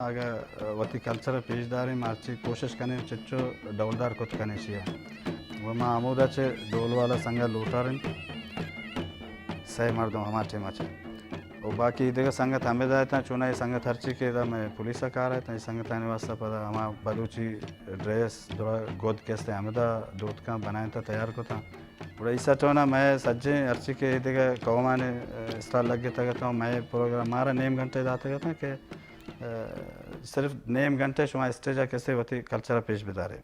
اگہ وتی کلچر ءَ پیش داریں، ما ہرچی کوشش کنیں چچو ڈولدار کت کنیں ایشی ءَ۔ و ما ہمودا چہ ڈول والا سنگت لوٹاریں، سئے مردم ہما ٹیم ءَ چہ۔ و باقی دگہ سنگت ہمدا اتاں، چوناہا اے سنگت ہرچی کہ ادا مئے پولیس ءَ کار ءَ اتاں، اے سنگتانی واسطہ پدا ہما بلوچی ڈریس درا گد کہ استیں ہمدا دوتکاں بنائینتہ تیار کتاں۔ گڑا ایسا چونا مئے سجیں ہرچی کہ اے دگہ قومانی، ءَ، اسٹال لگتگ اتاں، مئے پروگرام مارا نیم گھنٹہ داتگ اتاں کہ، ءَ، صرف نیم گھنٹہ شما اسٹیج ءَ کسے وتی کلچر ءَ پیش بدارے۔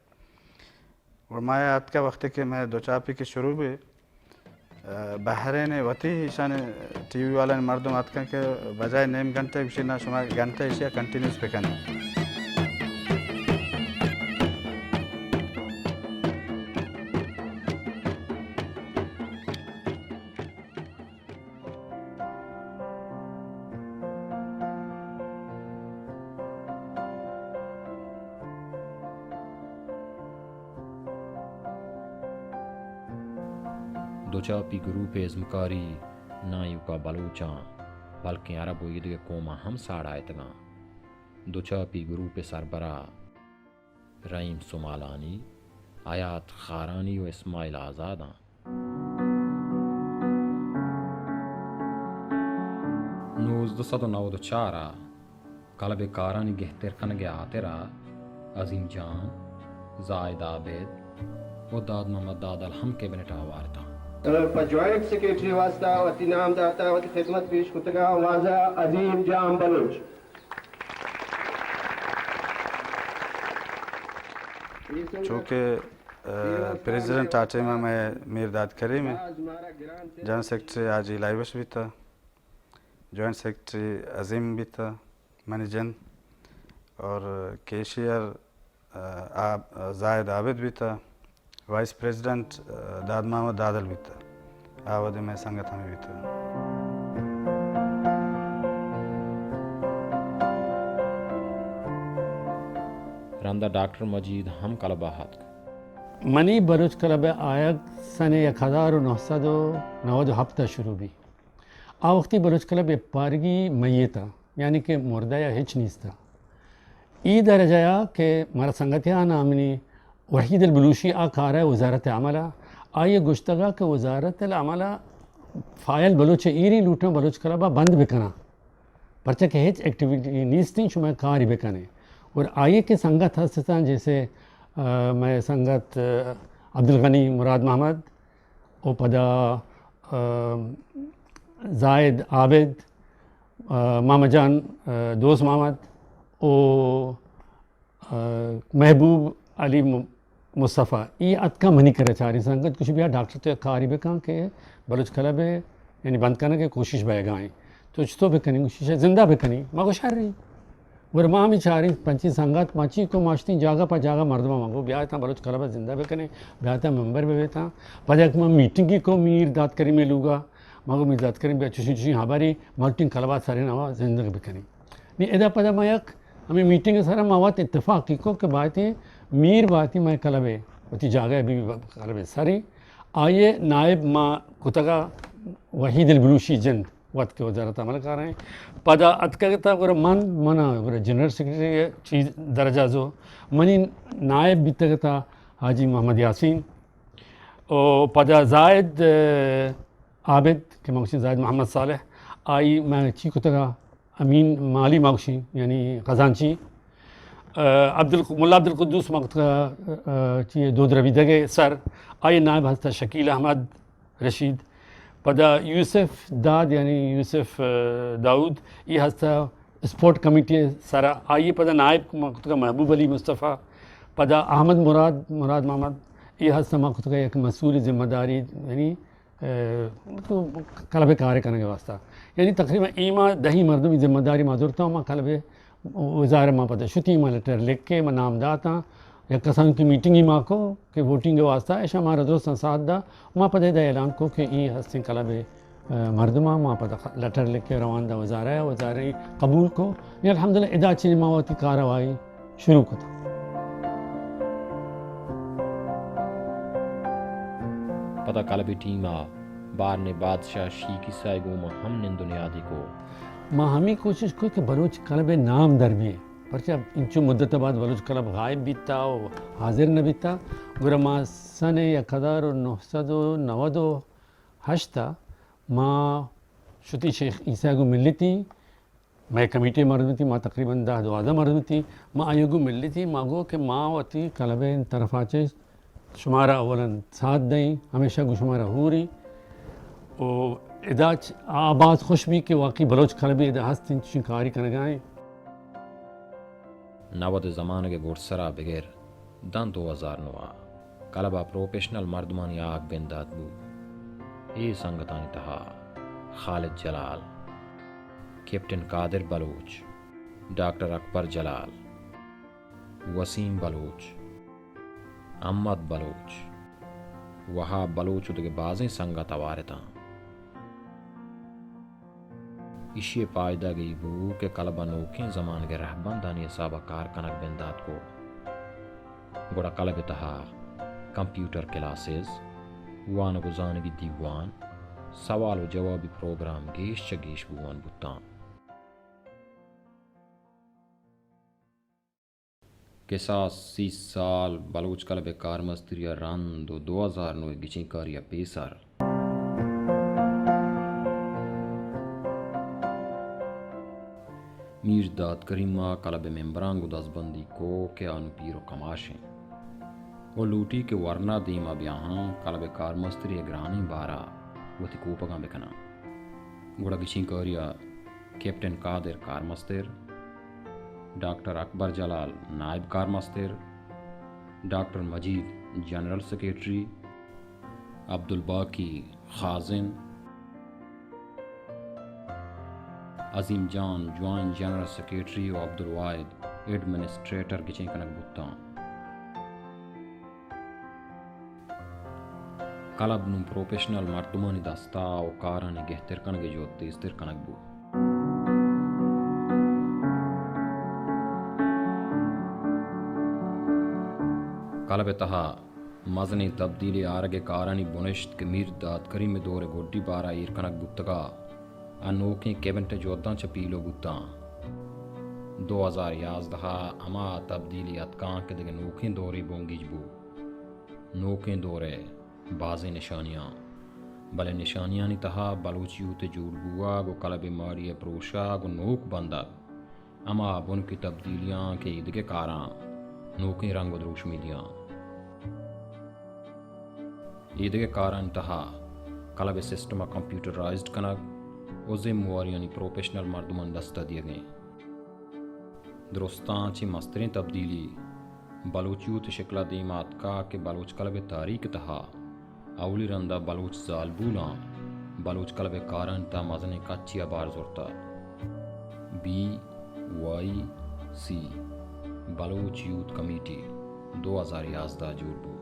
گڑا ما اتکا وقتی کہ مئے دوچاپی کہ شروع بی، ءَ، بحرین وتی ایشان ٹی وی والان مردم اتکن کہ بجائے نیم گھنٹہ گوشی نا شما گھنٹہ ایشی ءَ کنٹینیوس بکنی۔ دوچاپی گروپ ءِ ازمکاری نہ ایوکا بلوچاں بلکیں عرب و ایدگہ قوماں ہم ساڑایتگاں۔ دوچاپی گروپ ءِ سربراہ رحیم سمالانی، حیات خارانی و اسماعیل آزاداں۔ نوزدہ سد و نود و چار ءَ کلب ءِ کارانی گہتر کنگ ءِ ہاترا عظیم جان، زاہد عابد و داد محمد دادل ہم کیبنٹ ءَ ہوار اتاں۔ پہ جوائنٹ سیکرٹری واسطہ وتی نام داتا، وتی خدمت پیش کتگا واجہ عظیم جان بلوچ۔ چونکہ، ءَ، پریزیڈنٹ آ ٹائم ءَ مئے میر داد کریم ءَ، جنرل سیکرٹری حاجی لائبش بیتا، جوائنٹ سیکرٹری عظیم بیتا، منی جند، اور کیشیئر، ءَ، آ، زاہد عابد بیتا، وائس پریزیڈنٹ، ءَ، داد محمد دادل بیتا۔ آ وھدے مئے سنگت ہمے بیتگ۔ رندا ڈاکٹر مجید ہم کلب ءَ اتک۔ منی بلوچ کلب ءَ آیگ سن یک ہزار و نو سد و نود و ہپت ءَ شروع بی۔ آ وقتی بلوچ کلب ءِ پارگی میت ءَ، یعنی کہ مردہ یا ہچ نیست ءَ۔ ای درجہ ءَ کہ مارا سنگتے آ نامنی وحید البلوشی آ کار ءَ وزارت عمل ءَ، آئی ءَ گوشتگ ءَ کہ وزارت العمل ءَ فائل بلوچ ءَ ایریں لوٹاں بلوچ کلب ءَ بند بکناں، پرچہ کہ ہچ ایکٹیویٹی نیستیں شما کاری بکنے۔ اور آئی ءَ کہ سنگت ہست اتاں جیسے، ءَ، مئے سنگت، ءَ، عبدالغنی مراد محمد، و پدا، ءَ، زاہد عابد، ءَ، ماما جان، ءَ، دوست محمد و، ءَ، محبوب علی م-، مصطفی، ای اتکا منی کرا چاری سنگت گوشی بیا ڈاکٹر تو یک کاری بکن کہ بلوچ کلب ءَ یعنی بند کنگ ءِ کوشش بئیگا ایں۔ تو چطور بکنی؟ گوشی شاید زندہ بکنی۔ ما گوش ہر رہی۔ گڑا ما ہمے چاریں پنچیں سنگت، ما چی کو، ما شتیں جاگہ پہ جاگہ مردماں ما گو، بیا اتاں بلوچ کلب ءَ زندہ بکنیں، بیا اتاں ممبر ببیتاں۔ پدا یک ما میٹنگی کو میر داد کریم ءِ لوگا، ما گو میر داد کریم بیا چشیں چشیں ہبرے، ما لوٹیں کلب ءَ سرے نوا زندگ بکنیں۔ نی ادا پدا ما یک ہمے میٹنگ ءِ سرا ما وت اتفاقی کو کہ بایتیں میر بایتیں مئے کلب ءِ وتی جاگہ ءَ بی کلب ءِ سرے۔ آئی ءِ نائب ما کتگا وحید البلوشی جند۔ وت کہ وزارت عمل کاریں۔ پدا اتکگ ات گڑا من، من گڑا جنرل سیکرٹری چیز درجہ زو، منی نائب بیتگ ات حاجی محمد یاسین۔ و پدا زاہد، ءَ، عابد کہ ما گوشیں زاہد محمد صالح، آئی من چی کتگا امین مالی ما گوشیں، یعنی خزانچی۔ ءَ، عبدال-، ملا عبدالقدوس ما کتگا، ءَ، چی دود ربیدگ سر، آئی نائب ہستا شکیل احمد رشید۔ پدا یوسف داد، یعنی یوسف، ءَ، داؤد، ای ہستا اسپورٹ کمیٹی سرا، آئی پدا نائب ما کتگا محبوب علی مصطفی۔ پدا احمد مراد، مراد محمد، ای ہستا ما کتگا یک مسئول ذمہ داری، یعنی، ءَ، تو کلب کار کنگ واسطہ۔ یعنی تقریباً ایما دہی مردمی ذمہ داری ما زرتا، ما کلب وزار ما پدا شتیں، ما لیٹر لکھ کے، ما نام داتاں، یک کسان کی میٹنگی ما کو کہ ووٹنگ واسطہ، ایشا مارا درستاں ساتھ دا، ما پدا دا اعلان کو کہ ای ہستیں کلب، ءَ، مردماں، ما پدا خ-، لیٹر لکھ کے روان دا وزارہ، وزارہ قبول کو۔ نی الحمدللہ ادا چنی ما وتی کاروائی شروع کتا۔ پدا کلب ٹیم ءَ بارن بادشاہ شیکی سائے گوما ہم نند و نیادی کو۔ ما ہمیں کوشش کو کہ بلوچ کلب نام در بیے۔ پرچا انچو مدت بعد بلوچ کلب غائب بیتا و حاضر نہ بیتا، گڑا ما سن یک ہزار و نو سد و نود و ہشت ء ما شتی شیخ عیسیٰ گوں ملتی، مئے کمیٹی مرد بیتی، ما تقریباً دہ دوازدہ مرد بیتی، ما آئی گوں ملتی، ما گو کہ ما وتی کلب ء طرفا چہ شمارا اولاً ساتھ دئیں، ہمیشہ گوں شمارا ہوری۔ و ادا چ-، آ باز خوش بی کہ واقعی بلوچ کلبے ادا ہست انت، چشیں کاری کنگا ایں۔ نود ء زمانگ ء گڈسرا بگر داں دو ہزار نو ء کلب ء پروفیشنل مردمانی آہگ بندات بو۔ اے سنگتانی تہا خالد جلال، کیپٹن قادر بلوچ، ڈاکٹر اکبر جلال، وسیم بلوچ، احمد بلوچ، وہاب بلوچ و دگہ بازیں سنگت ہوار اتاں۔ ایشی ء پائدگ ای بو کہ کلب ء نوکیں زمانگ ء رہبندانی حساب ء کار کنگ بندات کو۔ گڑا کلب ء تہا کمپیوٹر کلاسز، وانگ و زانگی دیوان، سوال و جوابی پروگرام گیش چہ گیش بوان بوتاں۔ کساس سی سال بلوچ کلب ء کارمستری ء رند و دو ہزار نو ء گچین کاری ء پیسر میر داد کریم ء کلب ء ممبراں گوں دزبندی کو کہ آ نوں پیر و کماش انت و لوٹی کہ ورنا دیم ء بیاہاں، کلب ء کارمستری ء گرانیں بار ء وتی کوپگاں بکناں۔ گڑا گچین کاری ء کیپٹن قادر کارمستر، ڈاکٹر اکبر جلال نائب کارمستر، ڈاکٹر مجید جنرل سیکرٹری، عبدالباقی خازن، عظیم جان جوائنٹ جنرل سیکرٹری و عبدالواحد ایڈمنسٹریٹر گچین کنگ بوتاں۔ کلب نوں پروفیشنل مردمانی دستا و کارانی گہتر کنگ ء جہد تیزتر کنگ بوت۔ کلب ء تہا مزنیں تبدیلی آرگ ء کارانی بنشت کہ میر داد کریم ء دور ء گڈی بارا ایر کنگ بوتگا، آ نوکیں کیبنٹ ء جہداں چہ پیلو بوتاں۔ دو ہزار یازدہ ء ہما تبدیلی اتکاں کہ دگہ نوکیں دورے بنگیج بوت۔ نوکیں دور ء بازیں نشانیاں، بلے نشانیانی تہا بلوچ یوتھ ء جوڑ بوگ و کلب ء ماڑی ء پروشگ و نوک بندگ ہما بنکی تبدیلیاں کہ ایدگہ کاراں نوکیں رنگ و دروشمی دیاں۔ ایدگہ کارانی تہا کلب ء سسٹم ء کمپیوٹرائزڈ کنگ و ذمہ واریانی پروفیشنل مردمانی دستا دیگ انت۔ درستاں چہ مستریں تبدیلی بلوچ یوتھ ء شکل ء دیما اتکا کہ بلوچ کلب ء تاریخ ء تہا اولی رندا بلوچ زالبولاں بلوچ کلب ء کارانی تہا مزنیں کچے ء بار زرتگ۔ B Y C, Baloch youth committee, دو ہزار یازدہ جوڑ بوت۔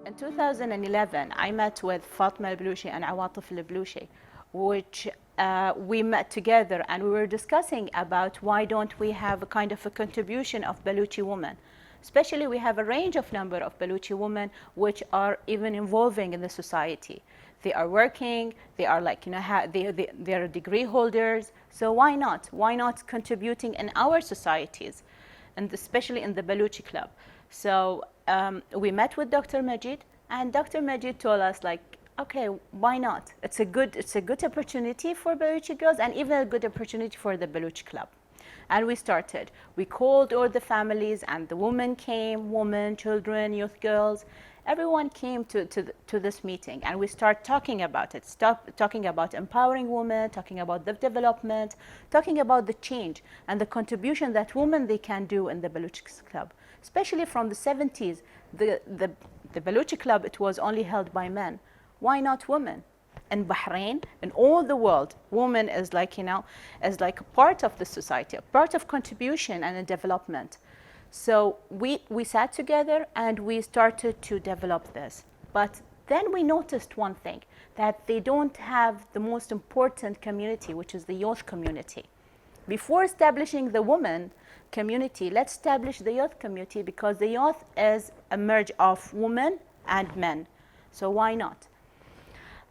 In two thousand eleven, I met with Fatma al-Baluchi and Awatef al-Baluchi, which, uh, we met together and we were discussing about why don't we have a kind of a contribution of Baluchi women. Especially, we have a range of number of Baluchi women which are even involving in the society. They are working, they are, like, you know, ha-, they, they, they are degree holders. So why not? Why not contributing in our societies? And especially in the Baluchi club. So, um, we met with Doctor Majid, and Doctor Majid told us, like, "Okay, why not? It's a good, it's a good opportunity for Baluchi girls and even a good opportunity for the Baluchi club." And we started. We called all the families, and the women came, women, children, youth girls. Everyone came to, to, the, to this meeting, and we start talking about it, stop talking about empowering women, talking about the development, talking about the change and the contribution that women, they can do in the Baluchi club. Especially from the seventies, the, the, the Baluchi club, it was only held by men. Why not women? In Bahrain, in all the world, woman is, like, you know, is, like, a part of the society, a part of contribution and a development. So we, we sat together and we started to develop this. But then we noticed one thing, that they don't have the most important community, which is the youth community. Before establishing the women community, let's establish the youth community, because the youth is a merge of women and men. So why not?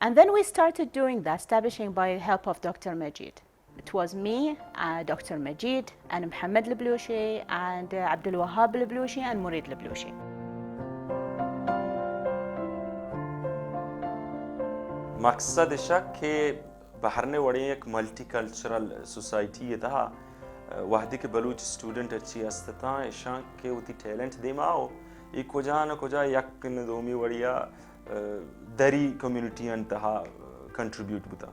And then we started doing that, establishing by help of Doctor Majid. It was me, uh, Doctor Majid, and Mohammed Leblouchi, and, uh, Abdul Wahab Leblouchi, and Murid Leblouchi. مقصد اشا کہ بہرنے وڑیں یک multi cultural society ءِ تہا، وہدے کہ بلوچ اسٹوڈنٹ اچی است اتاں، اشاں کہ وتی ٹیلنٹ دیما او اے کجا نہ کجا یک نہ دومی وڑیا، دری کمیونٹی آنی تہا کنٹریبیوٹ بوتاں۔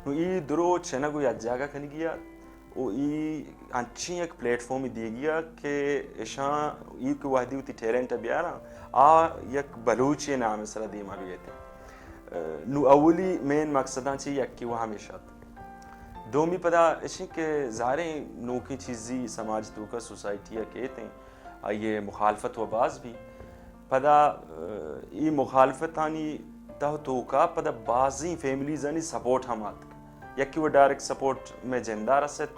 نوں اے درو چنگ و یک جاگہ کنگی ات و اے انچیں یک پلیٹ فارمے دیگی ات کہ اشاں اے کہ وہدے وتی ٹیلنٹ ءَ بیاراں، آ یک بلوچے نام ءِ سرا دیما بیت۔ نوں اولی مین مقصداں چہ یکے و ہمیش ات۔ دومی پدا اشیں کہ ظاہریں نوکیں چیزی سماج توکا سوسائٹی ءَ کیت ایں، آئی ءِ مخالفت و باز بی۔ پدا، اه، اے مخالفتانی تہ و توکا پدا بازیں فیملیزانی سپورٹ ہم آتک۔ یکے و ڈائریکٹ سپورٹ مئے جندا رست،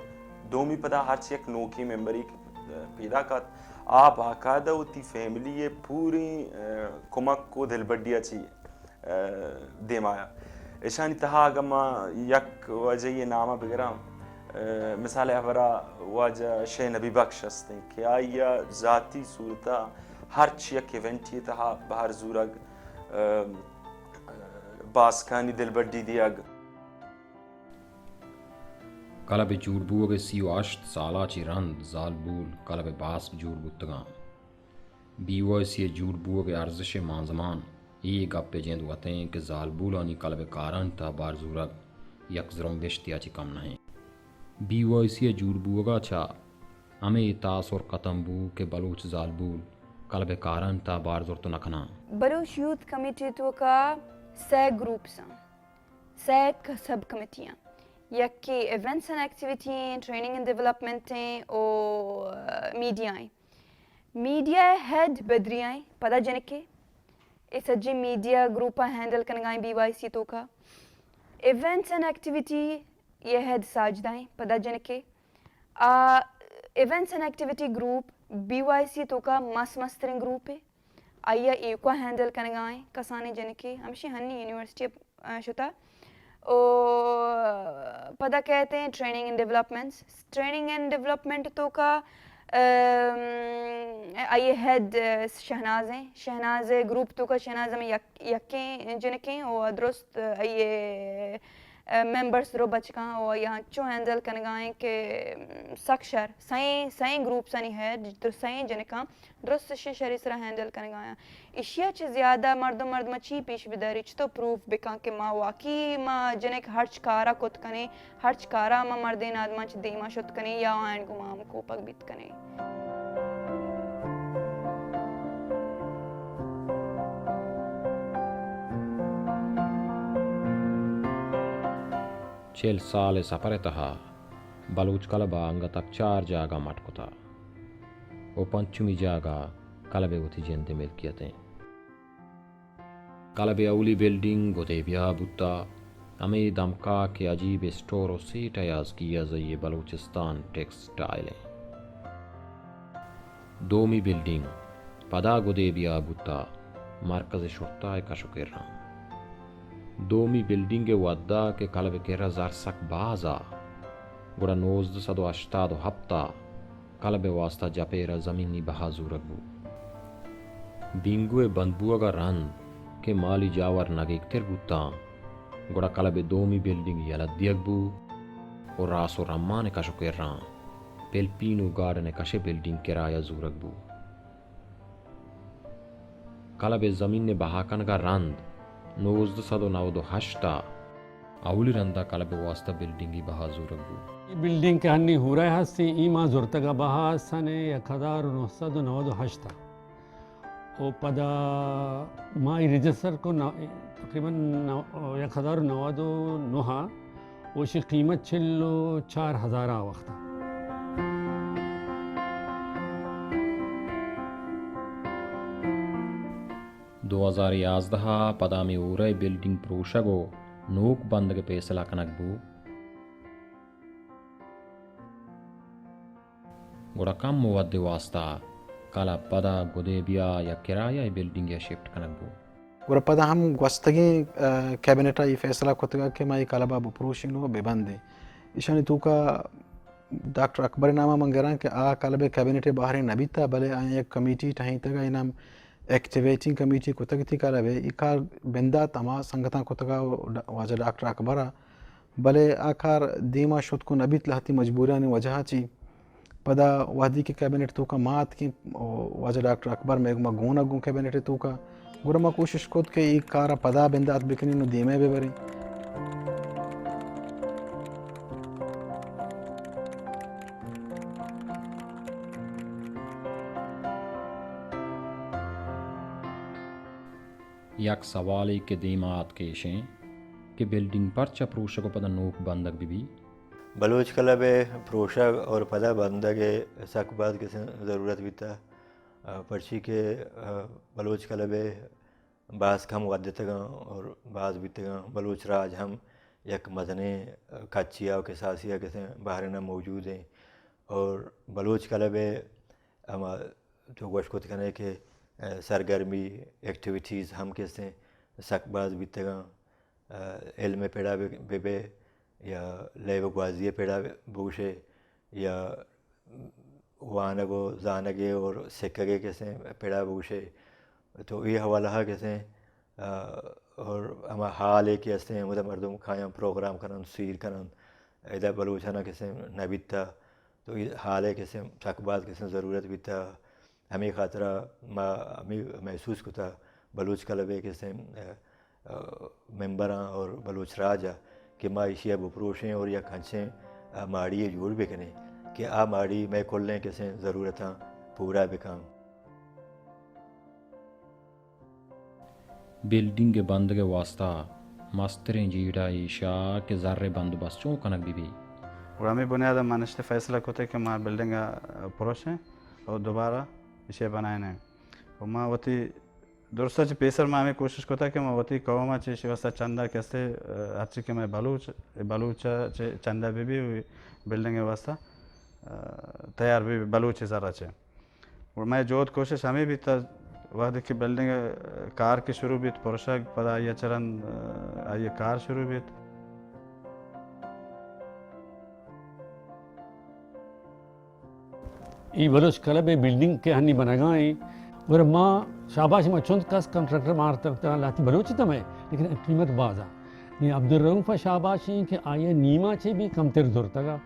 دومی پدا ہرچ یک نوکیں ممبرے، اه، پیداک ات، آ باقاعدہ وتی فیملی ءِ پوریں، اه، کمک و دلبڈی ءَ چہ دیما آیا۔ اشانی تہا اگاں ما یک واجہ ءِ نام ءَ بگراں، مثال ءِ ہبرا واجہ شے نبی بخش ہستیں کہ آئی ءَ ذاتی صورت ءَ ہرچ یک ایونٹے ءِ تہا بہر زورگ، باسکانی دلبڈی دیگ۔ کلب ءِ جوڑ بوگ ءِ سی و ہشت سال ءَ چہ رند زالبول کلب ءِ باسک جوڑ بوتگاں۔ بی وائی سی ءِ جوڑ بوگ ءِ ارزش ءِ مانزمان اے گپ ءِ جند وت ایں کہ زالبولانی کلب ءِ کارانی تہ ءَ بہر زورگ یک زرمبشتے ءَ چہ کم نہ ایں۔ بی وائی سی ءِ جوڑ بوگ ءَ چہ ہمے تاثر ختم بو کہ بلوچ زالبول کلب ءِ کارانی تہ ءَ بہر زرت نہ کناں۔ بلوچ یوتھ کمیٹی توکا سئے گروپس ایں، سئے ک-، سب کمیٹی ایں، یکے ایونٹس اینڈ ایکٹیویٹی ایں، ٹریننگ اینڈ ڈیولپمنٹ ایں، او میڈیا ایں۔ میڈیا ءِ ہیڈ بدری ایں، پدا جنکے۔ اے سجیں میڈیا گروپ ءَ ہینڈل کنگا ایں بی وائی سی توکا۔ ایونٹس اینڈ ایکٹیویٹی ءِ ہیڈ ساجدہ ایں، پدا جنکے۔ آ، events and activity group B Y C توکا مس مستریں گروپے۔ آئی ءَ ایوکا ہینڈل کنگا ایں کسانیں جنکے، ہمشی ہنی یونیورسٹی ءَ شتا۔ او پدا کئیت ایں training and developments. Training and development توکا، ام، آئی ءِ ہیڈ، ا، شہناز ایں۔ شہناز ءِ گروپ توکا شہناز ہمے یک، یکیں جنکیں او درست آئی ءِ، ا، ممبرز رو بچکاں او آئی ءَ انچو ہینڈل کنگا ایں کہ سک شر۔ سئیں، سئیں گروپسانی ہیڈ، سئیں جنکاں درست اشیں شری سرا ہینڈل کنگا ایں۔ ایشی ءَ چہ زیادہ مردم، مردم ءَ چی پیش بداری، چتو پروف بکن کہ ما واقعی ما جنک ہرچ کارا کت کنیں، ہرچ کارا ما مردین آدمان چہ دیما شت کنیں یا آیان گوں ما ہم کوپگ بیت کنیں۔ چل سال ءِ سفر ءِ تہا بلوچ کلب ءَ انگت چار جاگہ مٹ کتا۔ و پنچمی جاگہ کلب ءِ وتی جند ءِ ملکیت ایں۔ کلب ءِ اولی بلڈنگ گدیبیا بوتا، ہمے دمکا کہ عجیب اسٹور و سیٹ ایاز کی ازئی بلوچستان ٹیکسٹائل ایں۔ دومی بلڈنگ پدا گدیبیا بوتا، مرکز شرطہ ءِ کش و کراں۔ دومی بلڈنگ ءِ وھدا کہ کلب ءِ کرا زر سک باز آ، گڑا نوزدہ سد و ہشتاد و ہپت ءَ کلب ءِ واستا جپیر ءَ زمینی بہا زورگ بو۔ ڈینگو ءِ بند بوگ ءَ رند کہ مالی جاور نگیگ تر بوتاں، گڑا کلب ءِ دومی بلڈنگ یلہ دیگ بو و راس و رمان ءِ کش و کراں پلپین و گارڈن ءِ کش ءَ بلڈنگ کرایہ زورگ بو۔ کلب ءِ زمین ءِ بہا کنگ ءَ رند نوزدہ سد و نود و ہشت ءَ اولی رندا کلب ءِ واستا بلڈنگی بہا زورگ بو۔ اے بلڈنگ کہ ہنی ہورا ءَ ہستیں، اے ما زرتگ ءَ بہا سن یک ہزار و نو سد و نود و ہشت ءَ۔ و پدا ما اے رجسٹر کو نو-، تقریباً نو-، یک ہزار و نود و نو ءَ، و اشی قیمت چل و چار ہزار آ وقت ءَ۔ دو ہزار یازدہ ءَ پدا ہمے ہورہ ءِ بلڈنگ پروشگ و نوک بندگ ءِ پیسلہ کنگ بو، گڑا کم وھد ءِ واستا کلب پدا گدیبیا یا کرایہ ءِ بلڈنگ ءَ شفٹ کنگ بو۔ گڑا پدا ہم گوستگیں، ا، کیبنٹ ءَ اے فیصلہ کتگ کہ ما اے کلب ءَ بپروشیں و ببندیں۔ ایشانی توکا ڈاکٹر اکبر ءِ نام ءَ من گراں کہ آ کلب ءِ کیبنٹ ءِ بہرے نہ بیتا، بلے آیاں یک کمیٹی ٹہینتگ ءُ اے نام ایکٹیویٹنگ کمیٹی کتگ تئی کلب ءِ۔ اے کار بندات ہما سنگتاں کتگ ءُ ڈ-، واجہ ڈاکٹر اکبر ءَ، بلے آ کار دیما شت کو نہ بیت لہتی مجبوریانی وجہ ءَ چی۔ پدا وہدی کہ کیبنٹ توکا ما اتکیں، واجہ ڈاکٹر اکبر مئے گوما گون ءَ گوں کیبنٹ توکا، گڑا ما کوشش کت کہ اے کار ءَ پدا بندات بکنیں ءُ دیما بہ بریں۔ یک سوالے کہ دیما آتک ایش ایں کہ بلڈنگ پرچا پروشگ ءُ پدا نوک بندگ بہ بی؟ بلوچ کلب ءِ پروشگ اور پدا بندگ ءِ سک باز کسیں ضرورت بیتا، آ، پرچی کہ، آ، بلوچ کلب ءِ باز کم ودتگاں اور باز بیتگاں۔ بلوچ راج ہم یک مزنیں، آ، کچی ءَ و کساسی ءَ کسیں بہرنا موجود ایں اور بلوچ کلب ءِ ہما تو گوش کت کنے کہ، آ، سرگرمی، ایکٹیویٹیز ہم کسیں سک باز بیتگاں۔ آ، علم ءِ پڑا بہ، بہ بے یا لیب گوازی ءِ پڑا بگوشے یا وانگ و زانگ ءِ اور سکگ ءِ کسیں پڑا بگوشے، تو اے حوالہ ءَ کسیں، آ، اور ہما ہال ءِ کہ استیں، ہمودا مردم کایاں پروگرام کنن، سیر کنن، ادا بلوچانا کسیں نہ بیتا، تو اے ہال ءِ کسیں سک باز کسیں ضرورت بیتا۔ ہمے خاطرا ما ہمے محسوس کتا بلوچ کلب ءِ کسیں، آ، آ، ممبراں اور بلوچ راج ءَ کہ ما ایشی ءَ بپروشیں اور یک انچیں، آ، ماڑی ءَ جوڑ بکنیں کہ آ ماڑی مئے کلیں کسیں ضرورتاں پورا بکن۔ بلڈنگ ءِ بندگ ءِ واستہ مستریں جیڑہ ایشا کہ زر ءِ بندوبست چون کنگ بہ بی؟ گڑا ہمے بنیاد ءَ ما نشتے فیصلہ کتے کہ ما بلڈنگ ءَ پروشیں اور دوبارہ ایشی ءَ بنائینیں۔ اور ما وتی درستاں چہ پیسر ما ہمے کوشش کتگ کہ ما وتی قوم ءَ چہ ایشی واستہ چندہ کہ استے، آ، ہرچی کہ مئے بلوچ، اے بلوچ ءَ چہ چندہ بہ بی، بلڈنگ ءِ واستہ، آ، تیار بہ بی بلوچ ءِ زر ءَ چہ۔ گڑا مئے جہد کوشش ہمے بیت، وہدے کہ بلڈنگ ءِ کار کہ شروع بیت، پرشگ، پدا آئی ءَ چہ رند، آ، آئی ءِ کار شروع بیت۔ اے بلوچ کلب ءِ بلڈنگ کہ ہنی بنگا ایں، گڑا ما شاباش، ما چنت کس کنٹریکٹر مارتگ، لہتی بلوچ تمے، لیکن قیمت باز ءَ۔ نی عبدالرؤف ءَ شاباش ایں کہ آئی ءَ نیما چہ بھی کمتر زرتگ ءَ،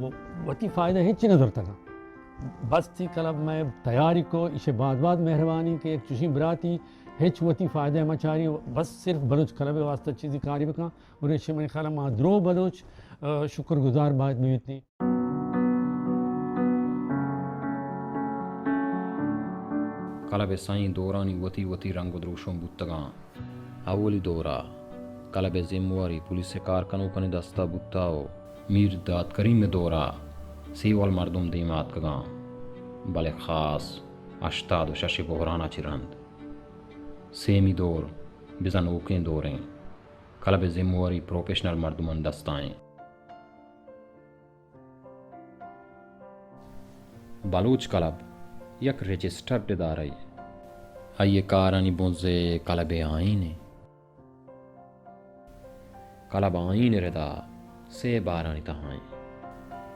و-، وتی فائدہ ہچ نہ زرتگ ءَ۔ بس تئی کلب مئے تیاری کو، ایشی باز باز مہربانی کہ یک چوشیں براتی ہچ وتی فائدہ مہ چاری، بس صرف بلوچ کلب ءِ واستہ چیزی کاری بکن۔ اور ایشی منی خیال ءَ ما درو بلوچ، آ، شکر گزار باید بیتیں۔ کلب ءِ سئیں دورانی وتی وتی رنگ و دروشم بوتگاں۔ اولی دور ءَ کلب ءِ زمواری پولیس ءِ کارکنوکانی دست ءَ بوتہ و میر داد کریم ءِ دور ءَ سیول مردم دیم ءَ آتکگاں، بلے خاص ہشتاد و شش ءِ بحران ءَ چہ رند۔ سیمی دور بزاں نوکیں دوریں، کلب ءِ زمواری پروفیشنل مردمانی دست ءَ ایں۔ بلوچ کلب یک رجسٹرڈ ادارہ یے۔ آئی ءِ کارانی بنزہ کلب ءِ آئین ایں۔ کلب آئین ءِ ردا سے بارانی تہا ایں۔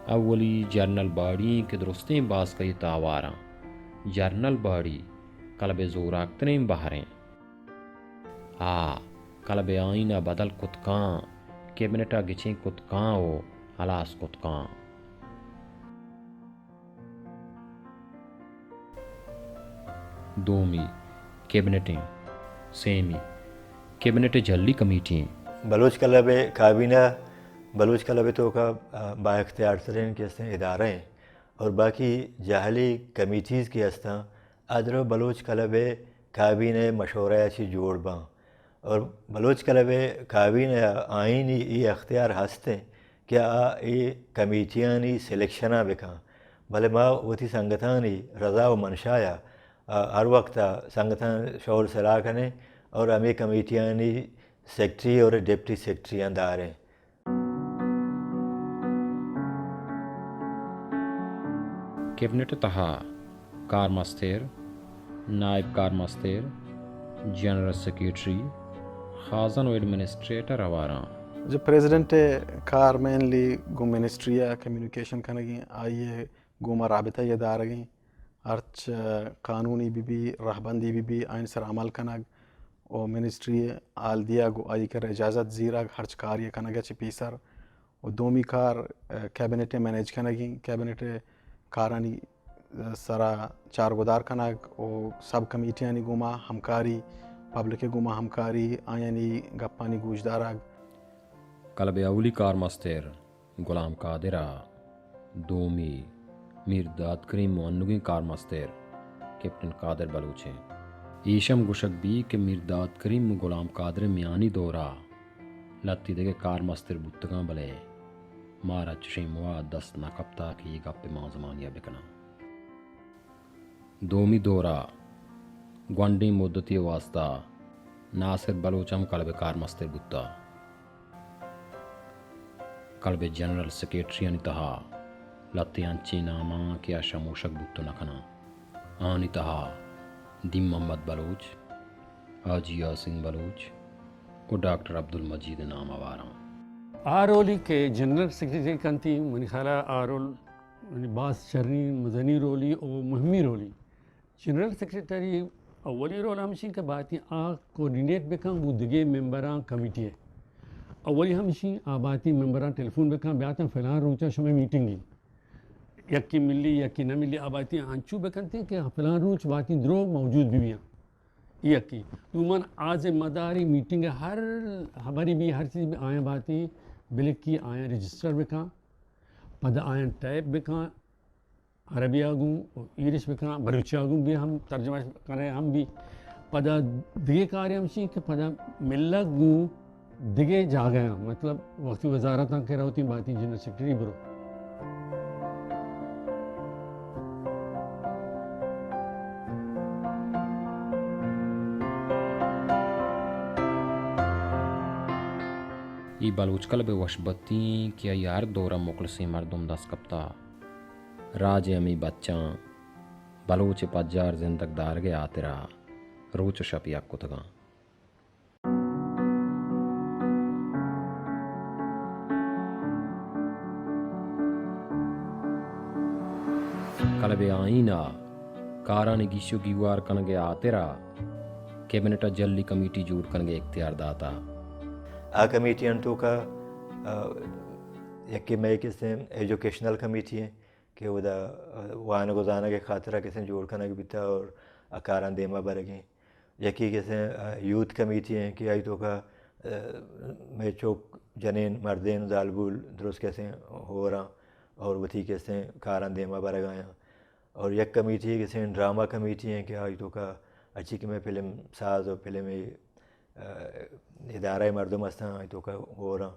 اولی جنرل باڈی ایں کہ درستیں باسکے ءِ تہا واراں۔ جنرل باڈی کلب ءِ زوراکتریں بہر ایں۔ آ کلب ءِ آئین ءَ بدل کت کاں، کیبنٹ ءَ گچین کت کاں و ہلاس کت کاں۔ دومی کیبنٹ ایں، سیمی کیبنٹ ءِ جھلی کمیٹی ایں۔ بلوچ کلب ءِ کابینہ بلوچ کلب ءِ توکا، آ، با اختیار تریں کہ استیں ادارہ ایں اور باقی جھلی کمیٹیز کہ استاں، آ درو بلوچ کلب ءِ کابینہ ءِ مشورہ ءَ چہ جوڑ باں اور بلوچ کلب ءِ کابینہ ءَ آئینی اے اختیار ہست ایں کہ آ اے کمیٹیانی سلیکشن ءَ بکاں، بلے ما وتی سنگتانی رضا و منشا ءَ، آ، ہر وقت ءَ سنگتاں شور سلاہ کنیں اور ہمے کمیٹیانی سیکرٹری اور ڈپٹی سیکرٹریاں داریں۔ کیبنٹ ءِ تہا کارمستر، نائب کارمستر، جنرل سیکرٹری، خازن و ایڈمنسٹریٹر ہوار آں۔ جو پریزیڈنٹ ءِ کار مینلی گوں منسٹری ءَ کمیونیکیشن کنگیں، آئی ءِ گوما رابطہ ءَ دارگیں، ہرچ قانونی بہ بی، رہبندی بہ بی، آئین سر عمل کنگ و منسٹری ءَ حال دیگ و آئی کرا اجازت زیرگ، ہرچ کاری ءَ کنگ ءَ چہ پیسر۔ و دومی کار، ءَ، کیبنٹ ءِ مینیج کنگیں، کیبنٹ ءِ کارانی، ءَ، سرا چارگدار کنگ و سب کمیٹیانی گوما ہمکاری، پبلک ءِ گوما ہمکاری، آیانی گپانی گوشدارگ۔ کلب ءِ اولی کارمستر غلام قادر ءَ، دومی میر داد کریم و انوگیں کارمستر کیپٹن قادر بلوچ ایں۔ ایش ہم گوشگ بی کہ میر داد کریم و غلام قادر ءِ میانی دور ءَ لہتے دگہ کارمستر بوتگاں، بلے مارا چشیں موہ دست نہ کپتہ کہ اے گپ ءِ مانزمانی ءَ بکناں۔ دومی دور ءَ گونڈیں مدتے ءِ واستہ ناصر بلوچ ہم کلب ءِ کارمستر بوتہ۔ کلب ءِ جنرل سیکرٹریانی تہا لہتے انچیں ناماں کہ آ شموشگ بوت نہ کناں۔ آہانی تہا دین محمد بلوچ، حاجی یاسین بلوچ و ڈاکٹر عبدالمجید نام ہوار آں۔ آ رولی کہ جنرل سیکرٹری کنتی، منی خیال ءَ آ رول منی باز شریں مزنی رولی و مہمی رولی۔ جنرل سیکرٹری اولی رول ہمشی کہ باتی آ کوآرڈینیٹ بکن گوں دگہ ممبراں کمیٹی ءَ۔ اولی ہمشی آ باتی ممبراں ٹیلیفون بکن، بیاتن فلان روچا شمئے میٹنگی۔ یکی ملی، یکی نہ ملی، آ باتی انچو بکنتیں کہ فلان روچ باتی دروگ موجود بہ بیاں۔ یکی۔ دومن آ ذمہ داری میٹنگ ءِ ہر ہبری بی، ہر چیز بی، آیاں باتی بلکی، آیاں رجسٹر بکن، پدا آیاں ٹائپ بکن، عربی ءَ گوں ایرش بکن، بلوچی ءَ گوں بی ہم ترجمہ کنئے ہم بی۔ پدا دگہ کارے ہمشی کہ پدا ملگ گوں دگہ جاگہاں، مطلب وقتی وزارتاں کہ روتی باتی جنرل سیکرٹری برو۔ اے بلوچ کلب ءِ وشبتی ایں کہ آئی ءَ ہر دور ءَ مخلصیں مردم دست کپتہ۔ راج ءِ ہمے بچاں بلوچ ءِ پجار زندگ دارگ ءِ ہاترا روچ ءُ شپ یک کتگاں۔ کلب ءِ آئین ءَ کارانی گیش ءُ گیوار کنگ ءِ ہاترا کیبنٹ ءَ جھلی کمیٹی جوڑ کنگ ءِ اختیار داتہ۔ آ کمیٹیانی توکا، آ، یکے مئے کسیں ایجوکیشنل کمیٹی ایں کہ اودا، آ، وانگ ءُ زانگ ءِ خاطرا کسیں جوڑ کنگ بیتہ اور آ کاراں دیما برگ ایں۔ یکے کسیں، آ، یوتھ کمیٹی ایں کہ آئی توکا، آ، مئے چک، جنین، مردین، زالبول درست کسیں ہوراں اور وتی کسیں کاراں دیما برگ ءَ آیاں۔ اور یک کمیٹی کسیں ڈرامہ کمیٹی ایں کہ آئی توکا ہرچی کہ مئے فلم ساز ءُ فلم ءِ، آ، ادارہ ءِ مردم ہستاں، آئی توکا ہوراں۔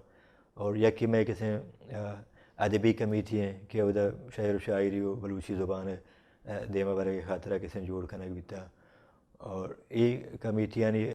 اور یکے مئے کسیں، آ، ادبی کمیٹی ایں کہ اودا شعر ءُ شاعری ءُ بلوچی زبان ءِ، آ، دیما برگ ءِ خاطرا کسیں جوڑ کنگ بیتہ۔ اور اے کمیٹیانی